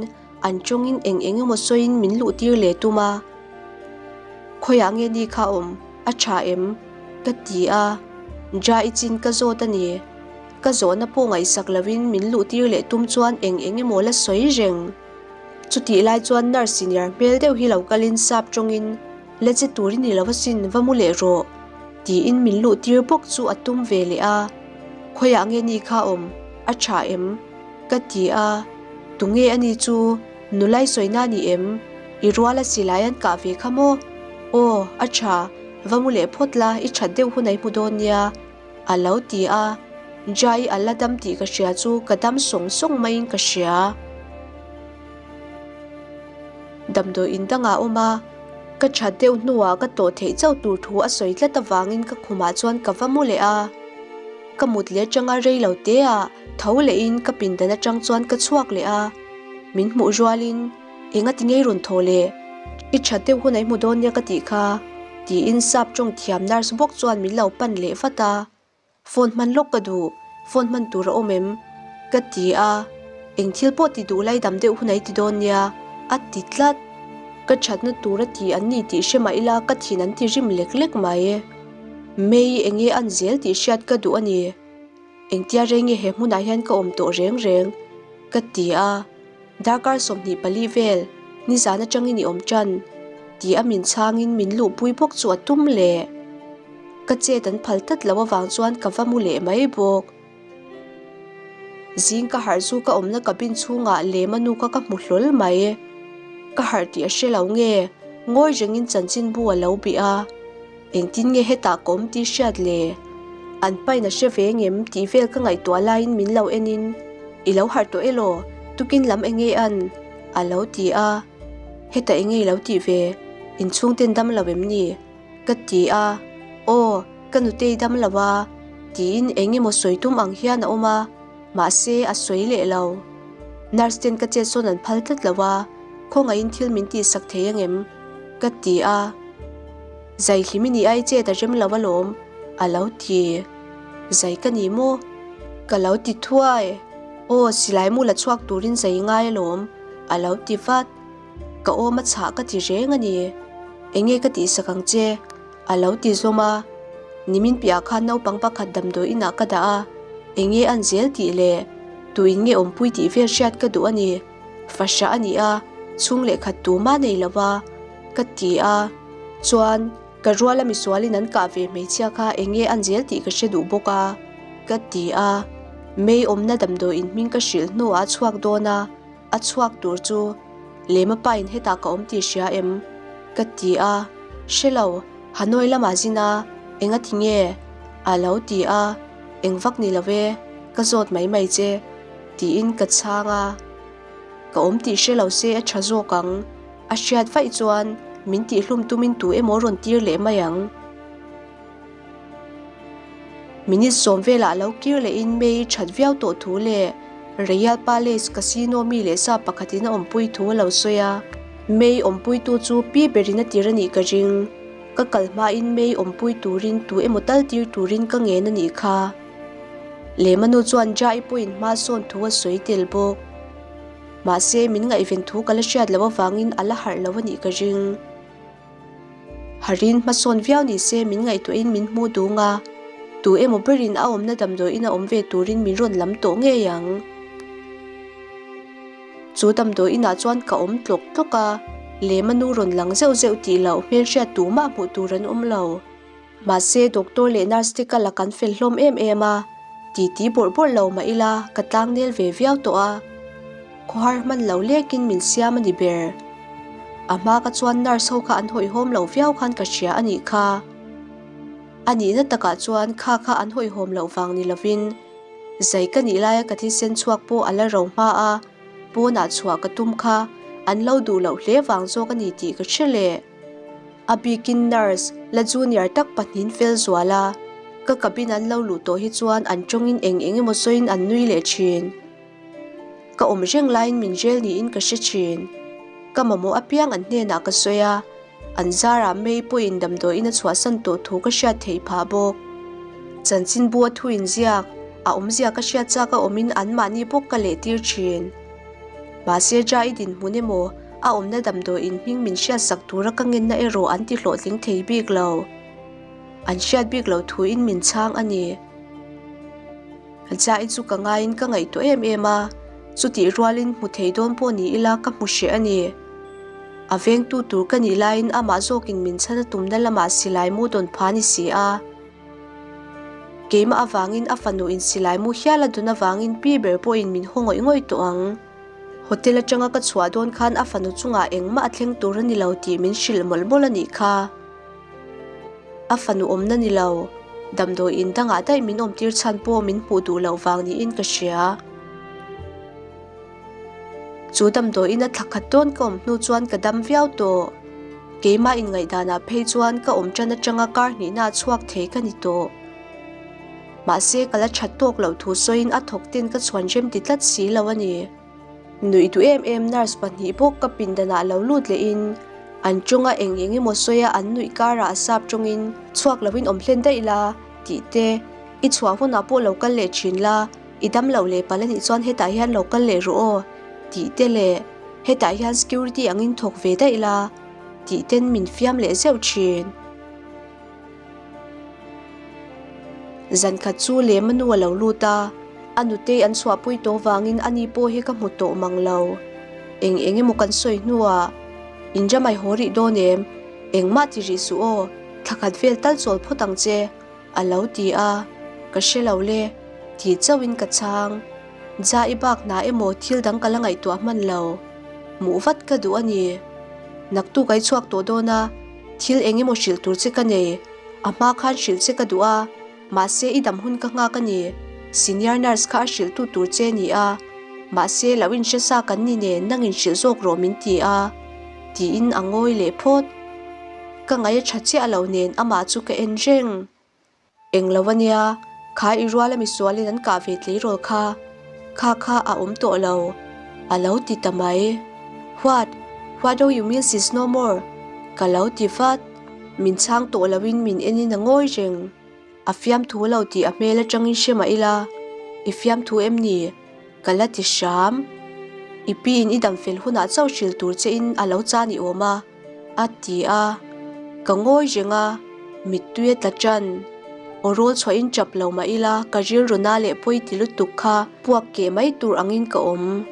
an tawngin eng eng emaw sawiin min luh tir leh tum a. Khawiah nge ni kha awm? A tha em? Ka ti a. Ja i chin ka zawt a ni. Ka zawhna pawh ngaihsak lovin min luhtir leh tum chuan eng eng emaw la sawi reng. Chutih lai chuan nurse senior hmel deuh hi lo kalin sap tawngin, La che tur i ni lo asin, va mu leh rawh, tiin min luhtir bawk chu a tum ve leh a. Khawiah nge ni kha awm? A tha em? Ka ti a. Tunge a ni chu? Nulai sawina ni em? I ruala silai an kah ve kha maw? Aw, a tha, va mu leh phawt la, i that deuh hun a i hmu dawn nia, a lo ti a. Jai a la dam tih ka hria chu ka dam sawng sawng maiin ka hria. Damdawi in dangah a awm a, ka that deuh hnuah ka tawh theih chauh tur thu a sawi tlat avangin ka khumah chuan ka va mu leh a. Ka mut leh atanga rei lo te ah tho lehin ka pindan atang chuan ka chhuak leh a. Min hmuh rualin, Enga ti ngei rawn thaw le? I that deuh hun a i hmu dawn nia ka tih kha, tiin sap tawng thiam nurse bawk chuan min lo pan leh vat a. Phone hman lawk ka duh, phone hman tur a awm em? Ka ti a, eng thil pawh ti duh lai dam deuh hun a i ti dawn nia, a ti tlat. Ka thatna tur a ti an ni tih hre mah ila ka thin an ti rim lek lek mai. May eng nge an zel tih hriat ka duh a ni. Engtia rei nge he hmunah hian ka awm tawh reng reng? Ka ti a. Darkar 24 vel, nizan atangin i awm tan, ti a min chhangin min luhpui bawk chu a tum leh. Ka chet an phal tlat lo avang chuan ka va mu leh mai bawk. Zing ka harh chu ka awmna cabin chhungah lema nu kha ka hmu hlawl mai. Ka harh tih a hre lo nge, ngawi rengin chanchinbu a lo bih a. Engtin nge hetah ka awm tih hriat le? An pain a hre ve ngem tih vel ka ngaihtuah laiin min lo enin, I lo harh tawh elaw? Tukin lam eng nge an? A lo ti a. Heta eng nge i lo tih ve? Inchhungten dam lo em ni? Ka ti a. Aw, ka nutei dam lo a, tiin eng emaw sawi tum ang hian a awm a, mahse a sawi leh lo. Nurse ten ka chet sawn an phal tlat lo a, khawngaihin thil min tihsak thei angem? Ka ti a. Zai hlim i nih ai chet a rem lo alawm, a lo ti. Zai ka ni maw? Ka lo ti thuai. Aw, silai mu la chhuak turin zai i ngai alawm, a lo ti vat. Ka awm a chhah ka ti reng a ni. Enge ka tihsak ang che? A lo ti zawm a. Nimin piah khan naupang pakhat damdawi inah ka dah a, enge an zel tih leh tuin nge awmpui tih vel hriat ka duh a ni. Fahrah a ni a, chhung leh khat tumah nei lo va, ka ti a. Chuan, ka ruala misualin an kah ve hmeichhia kha eng nge an zel tih ka hre duh bawk a, ka ti a. May awmna damdawiin hming ka hrilh hnuah a chhuak dawn a, a chhuak tur chu Lema pain hetah ka awm tih hria em? ka ti a. Hre lo, Hanoi lamah zin a, enga ti nge? a lo ti a. Eng vak ni lo e, ka zawt mai mai che. Tiin ka chhang a, ka awm tih hre lo se a tha zawk ang. A hriat vaih chuan min tihhlum tumin tu emaw rawn tir leh mai ang. Minute sawm velah lo kir lehin May that viau tawh thu leh Royal Palace Casino mi leh sa pakhatin a awmpui thu a lo sawi a. May awmpuitu chu pi berin a tir a nih ka ring. Ka kal hmain May awmpui turin tu emaw tal tir turin ka ngen a nih kha. Lema nu chuan Jai pawhin hma sawn thu a sawi tel bawk. Mahse, min ngaihven thu ka la hriat loh avangin a la harh lo a nih ka ring. Harin hmasawn viau ni se min ngaihtuahin min hmu dung a, tu emaw berin a awmna damdawiin a awm ve turin min rawn lam tawh ngei ang. Chu damdawiinah chuan ka awm tlawk tlawk a, Lema nu rawn lang zeuh zeuh tih loh hmelhriat tumah hmuh tur an awm lo. Mahse, doctor leh nurse te ka la kan fel hlawm em em a, titi bawrh bawrh lo mah ila ka tlangnel ve viau tawh a. Khawhar hman lo lekin min siam a ni ber. A hma ka chuan nurse ho kha an hawihhawm lo viau khan ka hria a nih kha. A nihna takah chuan kha kha an hawihhawm loh vang ni lovin zai ka nih laia ka thisen chhuak pawh a la ro hma a, pawnah chhuah ka tum kha an lo duh loh hle vang zawk a ni tih ka hre leh. A bikin nurse la junior tak pahnin fel zual a, ka cabin an lo luh tawh hi chuan an tawngin eng eng emaw sawiin an nui leh thin. Ka awm reng laiin min rel niin ka hre thin. Ka mamawh apiang an hnenah ka sawi a, an zarah May pawhin damdawiin a chhuahsan tawh thu ka hriat theih phah bawk. Chanchinbu a thu inziak, a awmzia ka hriat chak a awmin anmahni bawk ka lehtir thin. Mahse Ja i dinhmun emaw a awmna damdawiin hming min hriatsak tura ka ngenna erawh an ti hlawhtling thei bik lo. An hriat bik loh thuin min chhang a ni. Jai chu ka ngaiin ka ngaihtuah em em a, chutih rualin hmu thei dawn pawh ni ila ka hmu hreh a ni. A vengtu tur ka nih laiin amah zawkin min chhan a tumna lamah silai mu dawn pha ni si a. Keimah avangin a fanu in silai mu hial a dun avangin pi ber pawhin min haw ngawih ngawih tawh ang. Hotel atanga ka chhuah dawn khan a fanu chungah engmah a thleng tur a ni lo tih min hrilh mawlh mawlh a nih kha. A fanu awmna ni lo, damdawi in dangah daih min awmtir chhan pawh min hmuh duh loh vang niin ka hria. Chu damdawi in a thla khat dawn ka awm hnu chuan ka dam viau tawh. Keimah inngaihdanah phei chuan ka awm tan atanga kar hnihna a chhuak thei ka ni tawh. Mahse ka la that tawk loh thu sawiin a thawk ten ka chhuan rem ti tlat si lo a ni. Nuih duh em em nurse pahnih bawk ka pindanah lo lut lehin an tawnga eng eng emaw sawia an nuih karah a sap tawngin chhuak loin awm hlen daih la tih te, i chhuah hunah pawh lo kal leh thin la, i dam loh leh palh anih chuan hetah hian lo kal leh rawh aw tih te leh hetah hian security angin thawk ve daih la tih ten min fiam leh zeuh thin. Zan khat chu lem a nu a lo lut a, a nutei an chhuahpui tawh vangin ani pawh hi ka hmu tawh mang lo. Eng eng emaw kan sawi hnuah, In ramai haw rih dawn em? Engmah ti rih suh aw, thla khat vel tal chawl phawt ang che, a lo ti a, ka hre lo le, ti chauhin ka chhang. Ja i bak hna emaw thil dang ka la ngaihtuah hman lo. Hmuh vat ka duh a ni. Naktuk a i chhuak tawh dawn a. Thil eng emaw hrilh tur che ka nei, a hma khan hrilh che ka duh a, mahse i dam hun ka nghak a ni, senior nurse kha a hrilh tu tur che ni a, mahse lo inhre sa kan ni nen nang inhrilh zawk rawh min ti a, tiin a ngawi leh phawt. Ka ngaih a tha chiah lo nen amah chu ka en reng. Eng lo a nia, kha i ruala misualin an kah ve tleirawl kha, kha kha a awm tawh lo, a lo ti ta mai. What? What do you mean she's no more? Ka lo ti vat. Min chhang tawh loin min enin a ngawi reng. A fiamthu lo tih a hmel atangin hre mah ila, i fiamthu em ni? Ka la ti hram. I piin i dam fel hunah chauh hrilh tur chein a lo chan i awm a. A ti a, ka ngawi reng a, mittui a tla ṭan. Aw rawl chhuahin ṭap lo mah ila ka rilru na leh pawi ti lutuk kha puak keh mai tur angin ka awm.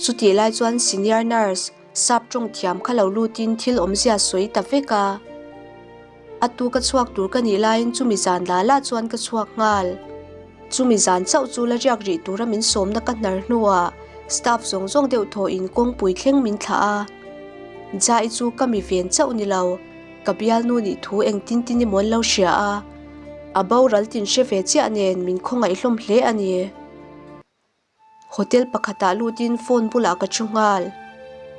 Chutih lai chuan senior nurse sap ṭawng thiam kha lo lutin thil awmzia sawi ta vek a. A tu ka chhuak tur ka nih laiin chumi zan la la chuan ka chhuak nghal. Chumi zan chauh chu la riak rih tura min sawmna ka hnar hnuah staff zawng zawng deuh thawhin kawngpui thleng min thlah a. Jai chu ka mi ven chauh ni lo, ka bialnu nih thu engtin tin emaw an lo hria a, a boral tin hre ve chiah nen min khawngaih hlawm hle a ni. Hotel pakhatah lutin phone bulah ka thu nghal.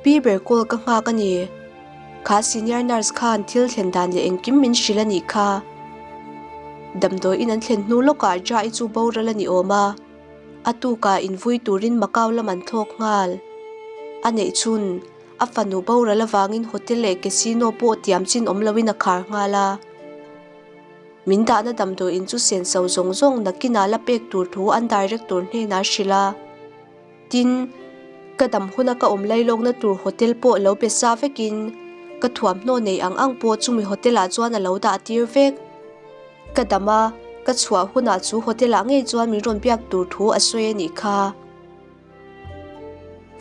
Pi ber call ka nghak a ni. Kha senior nurse khan thil thlen dan leh engkim min hrilh a nih kha. Damdawiin an thlen hnu lawkah Jai chu boral a ni awm a. A tukah invui turin Macau lam an thlawk nghal. A neih chhun, a fanu boral avangin hotel leh casino pawh tiam chin awm loin a khar nghal a. Min dahna damdawiin chu senso zawng zawng nakinah la pek tur thu an director hnenah a hrilh a. Tin, ka dam huna ka awm lailawkna tur hotel pawh lo be sa vekin ka thuamhnaw nei ang ang pawh chumi hotel ah chuan a lo dah tir vek. Ka dam a, ka chhuah hunah chu hotel ah ngei chuan min rawn biak tur thu a sawi a nih kha.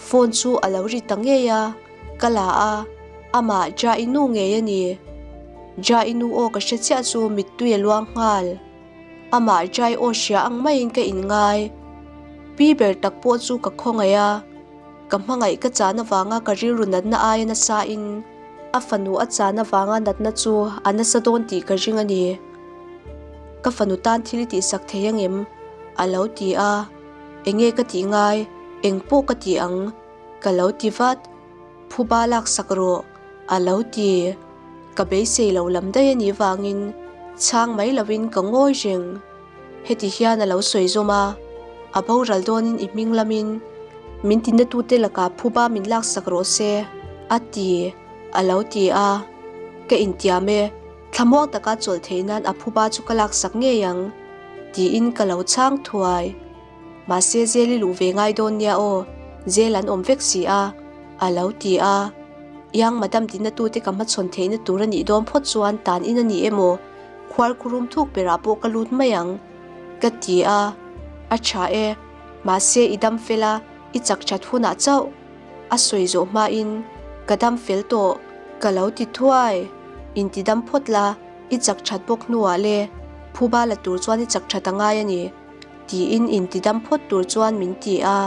Phone chu a lo ri ta ngei a, ka la a, amah Jai nu ngei a ni. Jai nu aw ka hre chiah chu mittui a luang nghal. Amah Jai aw hria ang maiin ka inngai. Pi ber tak pawh chu ka khawngaih a, ka hmangaih ka chan avanga ka rilru natna aia nasa in a fanu a chan avanga natna chu a nasa dawn tih ka ring a ni. Ka fanu tan thil i tihsak thei angem? a lo ti a. Enge ka tih ngai, eng pawh ka ti ang, ka lo ti vat. Phuba laksak rawh, a lo ti. Ka beisei lo lam daih a nih vangin chhang mai lovin ka ngawi reng. Heti hian a lo sawi zawm a, a boral dawnin i hming lamin min tinatute lakah phuba min laksak rawh se, a ti, a lo ti a. Ka intiam e. Thlamuang taka chawlh theih nan a phuba chu ka laksak ngei ang, tiin ka lo chhang thuai. Mahse jail i luh ve ngai dawn nia aw, jail an awm vek si a, a lo ti a. Iang madam tina tute ka hmachhawn theihna tur a nih dawn phawt chuan tan in a ni emaw? Khuarkhurum thuk berah pawh ka lut mai ang, ka ti a. A tha e, mahse i dam fel a, i chak that hunah chauh a sawi zawh hmain ka dam fel tawh, ka lo ti thuai. Inti dam phawt la, i chak that bawk hnuah le phuba la tur chuan i chak that a ngai a ni, tiin inti dam phawt tur chuan min ti a.